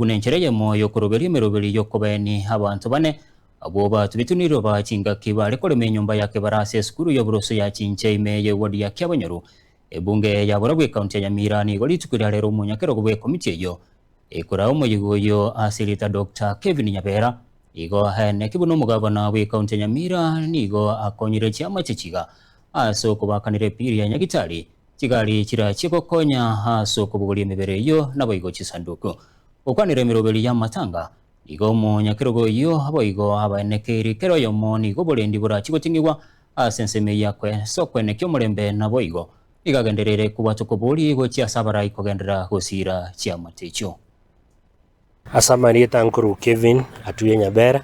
Buna enchera eyemo y'okoroberia emeroberi y'okobaenia abanto bane, abwo batubetwe neriroba chingaki bare korema enyomba ya kebara ase esukuru y'oboroso ya Chinche ime y'eward ya Kiabonyoru. Ebunge ya Borobwo ekaunti ya Nyamira nigo rituko ria rero omonyakerogo bw'ekomiti eyio ekoraa omoyega oyio ase erieta Doctor Kevin Nyabera. Igo aeneki buna omogabana bw'ekaunti ya Nyamira nigo akonyire chiamache chiga ase okobakanera epiri ya Nyagitari Chigari chirachie gokonya ase okobogoria emebere eyio naboigo chisanduku. Gokwanera emeroberi y'amatanga, nigo omonyakerogo oyio boigo abaenekeiri kera oyomo nigo oborendi borachie goting'igwa ase ensemo eyio ase okwenekia omorembe naboigo nigo agendereire kobwata okobori gochia ase abarai kogenderera gosiira chiamate echio. Ase amarieta nkorwa Kevin Atuya Nyabera,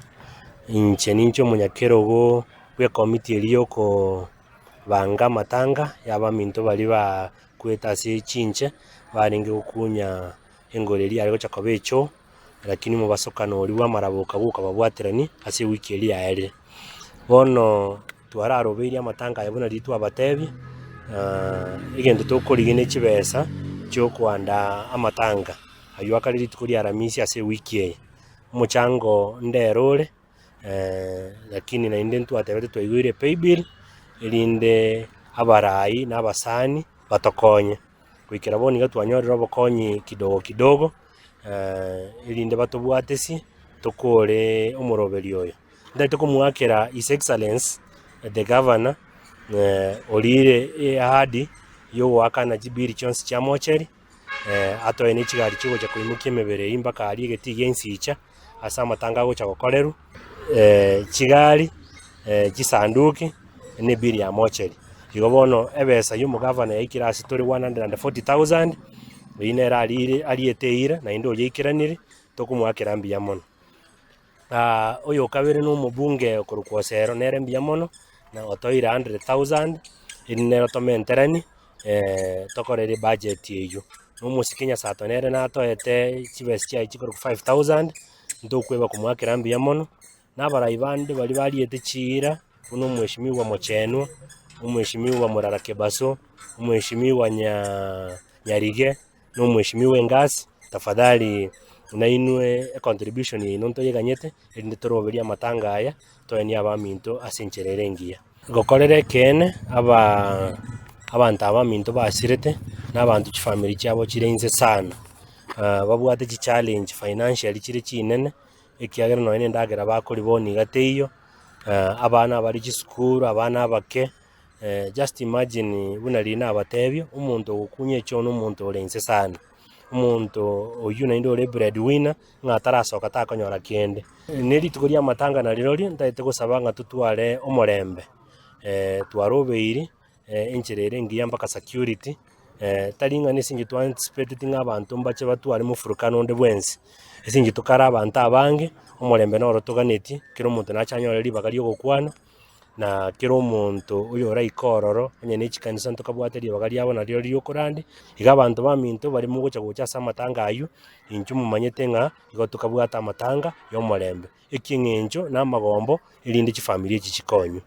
inche ninche omonyakerogo bw'ekomiti eria yokobanga amatanga ya abaminto baria bakwete ase chinche, barenge gokunya engoro eria yare gocha koba echoo, lakini omobasokano oria bwa amarabo okabua okababwaterania ase ewiki eria yaerire. Bono twararobeirie amatanga aya buna riria twabatebia, egento tokorigia ne chibesa chiokoandaa amatanga. Ayio akare rituko ria Aramisi ase ewiki eye. Omochango ndero ore, lakini naende ntwatebete twaigoire epaybill, erinde abarai na abasani batokonye. Goikera bono iga twanyorire obokonyi kidogo kidogo, erinde batobwatesie tokore omoroberio oyo. Ntagete komoakera His Excellence the Governor, orire eahadi ya ogoakana chibill chionsi chia mortuary. atoe ne chigari chigocha koimokia emebere eyio mpaka aria egetii gia ensicha, ase amatanga agocha gokorerwa, chigari, chisanduki, na ebill ya mortuary. Igo bono ebesa ya omogavana yaikire ase tore 140,000, eyio nere arire ariete eira naende oria aikeranirie, tokomoakera mbuya mono. Oyo okabere na omobunge okorokwa Osero nere mbuya mono, na otoire 100,000, eri nere tomenteranie tokorere ebudget eywo. Na omosike Nyasato nere natoete chibesa chiaye chikorokwa 5000, ntokweba komoakera mbuya mono, na abarai bande baria bariete chiira, buna omweshimiwa Mochenwa, omweshimiwa Morara Kebaso, omweshimiwa Nyaa Nyarige. na omweshimiwa engasi, tafadhali nainwe econtribution yaino ntoyeganyete, erinde toroberie amatanga aya, toenie abaminto ase enchera ere engiya. Gokorera ekeene, aba abanto abaminto basirete, na abanto chifamiri chiabo chire inse sana, babwate chichallenge financially chire chinene, ekiagera nonye na endagera bakoria bono iga teiyo, abana abare chisukuru, abana abake. Just imagine buna riria nabatebia, omonto ogokunya echoo na omonto ore inse sana, omonto oyio naende ore bread winner, ng'a atarasoka takonyora kende. Ne rituko ria amatanga narirorio, ntagete gosaba ng'a totware omorembe, twarobeiri enchera ere engiya mpaka security, tari ng'a nase eng'encho twa-anticipateti ng'a abanto mbache batware mofurukano onde bwensi, ase eng'encho tokare abanto abange, omorembe noro toganetie, kera omonto nache anyore ribaga ria ogokwana. Na kera omonto oyoraike ororo, onye ne chikanisa ntokabwate ribaga riabo nario riokorande, iga abanto baminto baria mogocha gocha ase amatanga ayio, inchuo momanyete ng'a igo tokabwate amatanga y'omorembe, ekieng'encho na amagombo, erinde chifamiri echi chikonywe.